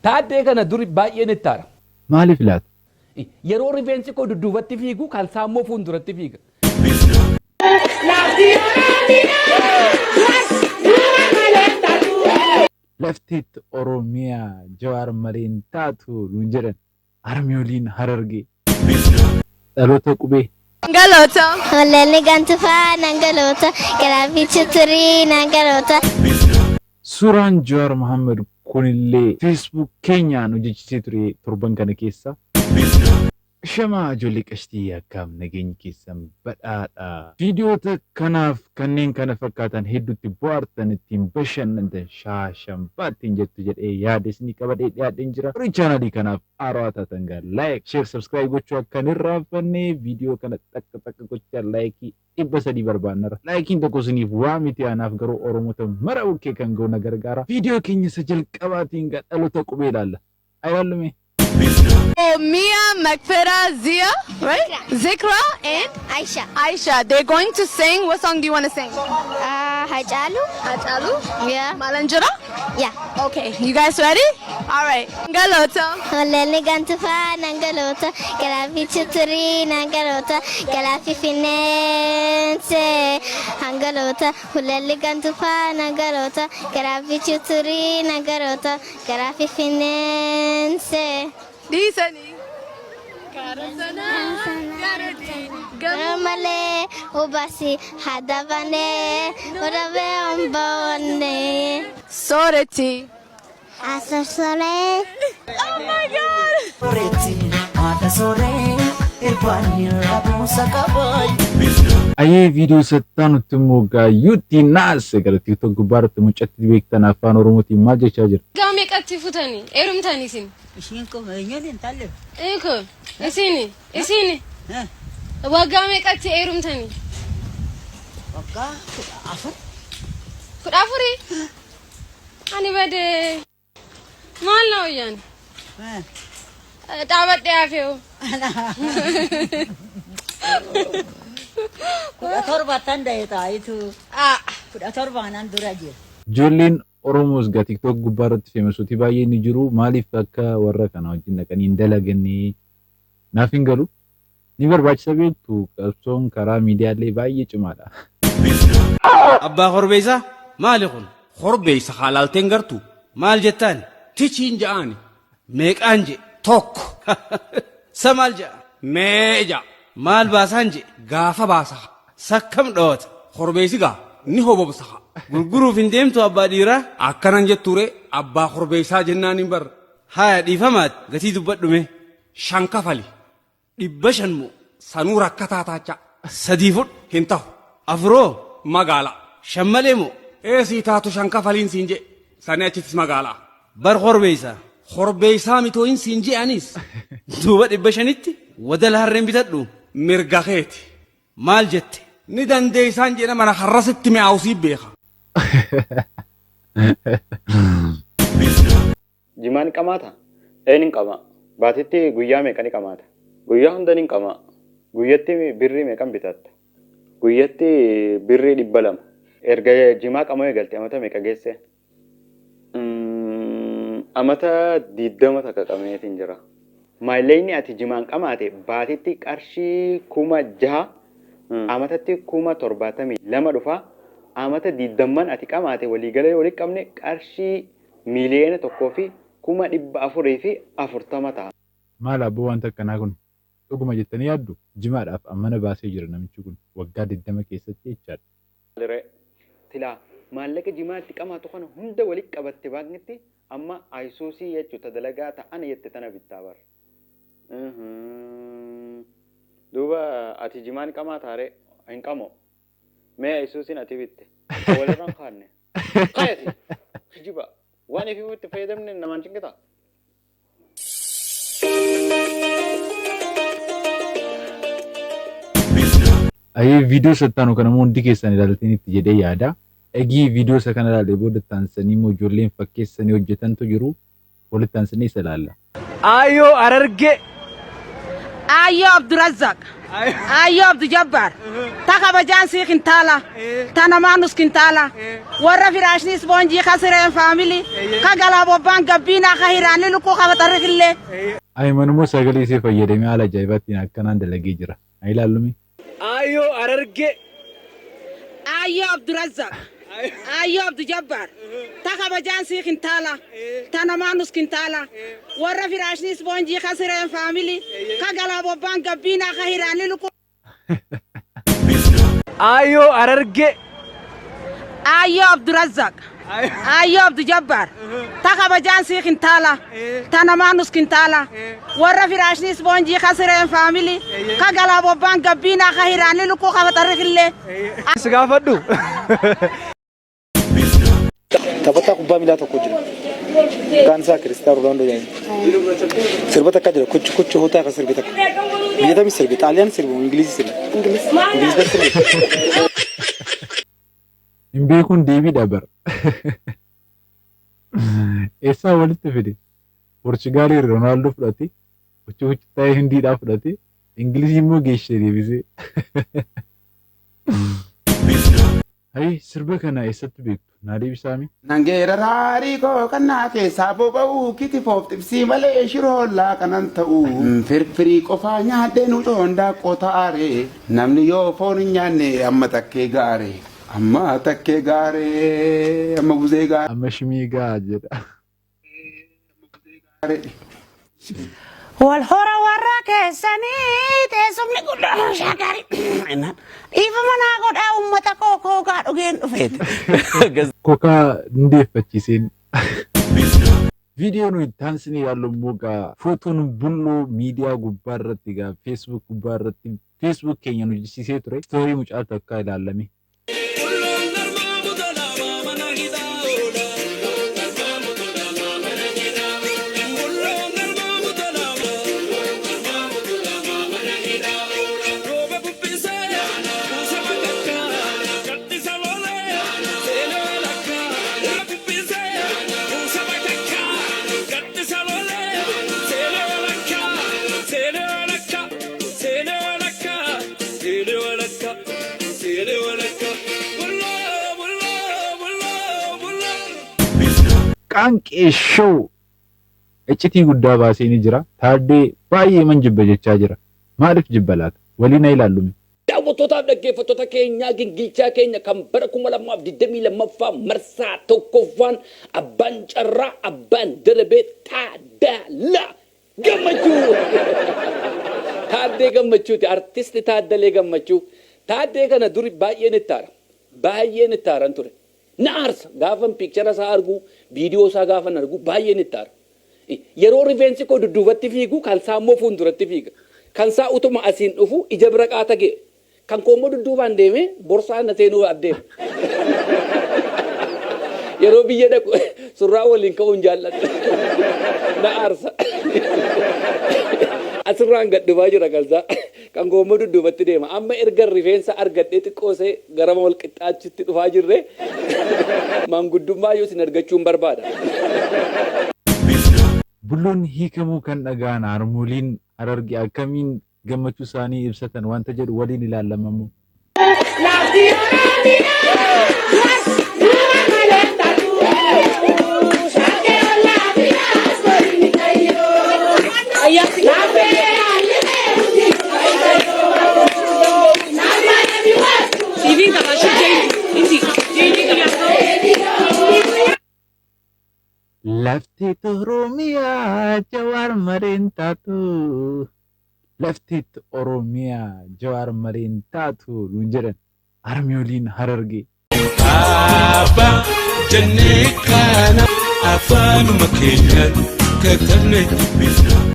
Taaddee kana duri baay'een itti aara. Maaliif laata? Yeroo rifeensi koo dudduubatti fiigu kan isaa immoo fuulduratti fiiga. Laftiitti Oromiyaa Jawaar malee hin taatu nuun jedhan harmeoliin Harargee. Dhaloota qubee. Galoota. Hollolli gantufaa nan galoota garaafichi turii nan galoota. Suuraan Jawaar Mohaammed kunillee Facebook keenyaan hojjechiisee ture torban kana keessa. Ashamaa ijoollee qashtii akkaam nageenyi keessan badhaadha. Viidiyoota kanaaf kanneen kana fakkaatan hedduutti bohaartan ittiin bashannantan shaashanbaa ittiin jettu jedhee yaada isinii qabadhee dhiyaadheen jira. Warri chaanaalii kanaaf haarawaa taatan gaa like, share, subscribe gochuu akka hin irraanfanne viidiyoo kana xaqqa xaqqa gochaa laayikii 300 barbaannara. Laayikiin tokko isiniif waa miti anaaf garuu Oromoota mara bukkee kan ga'u na gargaara. Viidiyoo keenya isa jalqabaatiin gaa dhaloota qubee ilaalla. Haa ilaallu mee. Mia, Makfera, Zia, right? Zikra and Aisha. Aisha. They're going to sing. What song do you want to sing? Haacaaluu. Hachalu. Yeah. Malanjira? Yeah. Okay. You guys ready? All right. Galoota. Hollolli gantufaa nan galoota garaafichi turii nan galoota garaafi fineense hangaloota hollolli gantufaa nan galoota garaafichi turii nan galoota garaafi fineense. Dhiisanii. Karaa sanaa gara Gara malee ubasi hadabanee warabee omboonee. Sooretti. Asosoree. Oh my God. Soreetti haadha sooree irbaanni rabuusa qabaay. Ayee viidiyoo isa nutti immoo gaayyuutti naase gara TikTok gubbaarratti mucatti beektan afaan Oromootiin maal jechaa jirti? Waggaa meeqatti futanii heerumtanii isin? Ishiin kun eenyuun hin talle? Eeko isin isin waggaa meeqatti heerumtanii? Waggaa 14. 14? Ani badee maal na wayyaan? Dhaabadhee hafeewu. 17 tan da'e taayitu 17 dura jira. Ijoolleen Oromoos gaa TikTok gubbaarratti feemasotii baay'ee ni jiru. Maaliif akka warra kana wajjin dhaqanii hin dalaganne naaf hin galu. Ni barbaachisa beektu qabsoon karaa miidiyaalee baay'ee cimaadha. Abbaa korbeessaa maali kun? Korbeessa haalaalteen gartu Maal jettaan? Tichiin ja'aani. Meeqaan je? Tokko. Sa maal ja'a? Mee ja'a. Maal baasaan je? Gaafa baasa. Sakkam dhawata? Korbeessi gaa ni hobobsa. Gurguruuf hin deemtu abbaa dhiiraa? Akkanan jetture abbaa korbeessaa jennaan hin bar. Haya dhiifamaati gatii dubbadhume. 5 kafali. 500 moo? Sanuu rakkataa taacha. 3 fudhu. Hin ta'u. Afuroo? Magaala. 5 malee moo? Eesii taatu 5 kafaliin siin jee. Sanii achittis magaalaa. Bar korbeessaa. Korbeessaa mitooyin siin jee anis. Duuba 500tti wadala harreen bitadhu. Mirga keeti. Maal jette? Ni dandeessaan jedha mana harrasitti mi'aawu siif beeka. Jimaa ni qamaata? Ee nin qamaa. Baatitti guyyaa meeqa ni qamaata? Guyyaa hunda nin qamaa. Guyyatti birrii meeqan bitatta? Guyyatti birrii 200. Erga jimaa qamuu eegalte amata meeqa geesse? Amata 20 takka qameetiin jira. Maallaqni ati jimaan qamaate baatitti qarshii 6000 amatatti 72,000 dhufa. Amata digdamman ati qamaate waliigala yoo walitti qabne qarshii 1,440,000 ta'a. Maal abboo wanti akkanaa kun dhuguma jettanii yaaddu? Jimaadhaaf ammana baasee jira namichi kun waggaa 20 keessatti jechaadha. Ree. Silaa maallaqa jimaa itti qamaatu kana hunda walitti qabatte baankitti amma Ayisuusii jechu ta dalagaa ta ana jette tana bittaa bar. Duuba ati jimaa ni qamaataa ree? Hin qamoo. Mee Ayisuusiin ati bitte ta walirra hin kaanne. Ka'i ati! Kijiba! Waan ifiifuu itti fayyadamne namaan cinqitaa? Ayee viidiyoo isa itti aanu kana immoo hundi keessan ilaaltanii itti jedhee yaada. Egii viidiyoo isa kana ilaalee booda itti aansanii immoo ijoolleen fakkeessanii hojjetantu jiru. Walitti aansanii isa ilaalla. Aayyoo Harargee. Aayyoo Abdurazzaq. Aayyoo Abdu Jabbaar. Ta kabajaan sii kintaala. Ta namaanus kintaala. Warra firaashni ispoonjii ka sireen faamilii. Ka galaa bobbaan gabbiinaa ka hiraanni lukkuu ka faxarri killee. Ayiman immoo sagalee isee fayyadamee haala ajaa'ibaatiin akkanaan dalagee jira. Haa ilaallu mee. Aayyoo Harargee. Aayyoo Abdurazzaq. Aayyoo Abdu Jabbaar. Ta kabajaan sii kintaala. Ta namaanus kintaala. Warra firaashni ispoonjii ka sireen faamilii. Ka galaa bobbaan gabbiinaa ka hiraanni lukkuu. Aayyoo Harargee. Aayyoo Abdurazzaq. Aayyoo Abdu Jabbaar. Ta kabajaan sii kintaala. Ta namaanus kintaala. Warra firaashni ispoonjii ka sireen faamilii. Ka galaa bobbaan gabbiinaa ka hiraanni lukkuu ka faxarri killee. Si gaafadhu. Taphataa kubbaa miilaa tokko jira. Maqaan isaa Kiristiyaanoo Roonaaldoo jedhama. Sirba takka jira. Kuchu kuchu hotaa kan sirbe takka. Biyya tamii sirbe? Xaaliyaan sirbe moo Ingilizii sirbe? Ingilizii sirbe. Hin beekuun deebiidha bar. Eessaa walitti fide? Porchugaalii Roonaaldoo fudhate, huccu huccu ta'ee Hindiidhaa fudhate, Ingilizii immoo geessee deebisee. Hayi sirba kana eessatti beektu? Naa deebisaami. Nangeera raarii koo kannaa keessaa boba'u kitifoof xibsii malee shiroollaa kanan ta'u. Firfirii qofaa nyaadhee nucoon daaqqoo ta'aare namni yoo foon hin nyaanne amma takkee gaare amma takkee gaare amma buzee gaare. Amma shimii ga'a jedha. Wal hora warra keessanii teessumni guddaan shaakari. Dhiifama naa godhaa uummata koo kookaa dhugeen dhufeeti. Kokaa hundeeffachiiseen. Viidiyoo nuyi taansinii ilaallu immoo gaa footoon bulloo miidiyaa gubbaa irratti gaa Facebook gubbaa irratti Facebook keenya nu jechisiisee ture. Istoorii mucaa takkaa ilaallame. Qaanqee Show iccitii guddaa baasee ni jira. Taaddee baay'ee man jibba jechaa jira. Maaliif jibba laata? Waliin haa ilaallu mee. Daawwattootaaf dhaggeeffattoota keenyaa gingilchaa keenya kan bara 2022ffaa marsaa tokkoffaan abbaan carraa abbaan darabee Taaddalaa Gammachuu! Taaddee Gammachuuti artisti Taaddalee Gammachuu. Taaddee kana duri baay'een itti aara. Baay'een itti aaran ture. Na aarsa gaafan piikchara isaa argu viidiyoo isaa gaafan argu baay'een itti aara. Yeroo rifeensi koo dudduubatti fiigu kan isaa immoo fuulduratti fiiga. Kan isaa utuma asiin dhufu ija bira qaata ga'e. Kan koo immoo dudduubaan deemee borsaa na seenuu addeema. Yeroo biyya dhaqu surraa waliin ka'uun jaalladha. Na aarsa. Asirraan gad dhufaa jira kan isaa. Kan koo immoo dudduubatti deema. Amma erga rifeensa argadhee xiqqoo isee garama wal qixxaachutti dhufaa jirre maanguddummaa yoo isin argachuun barbaada. Bulloon hiikamuu kan dhaga'an harmooliin Hararge akkamiin gammachuu isaanii ibsatan wanta jedhu waliin ilaalla amma immoo. Lafti Oromiyaa Jawaar mareen taatu. Lafti Oromiyaa Jawaar mareen taatu nuun jedhan harmeoliin Harargee. Abbaa jennee kana afaanuma keenyaan katabne dubbifna.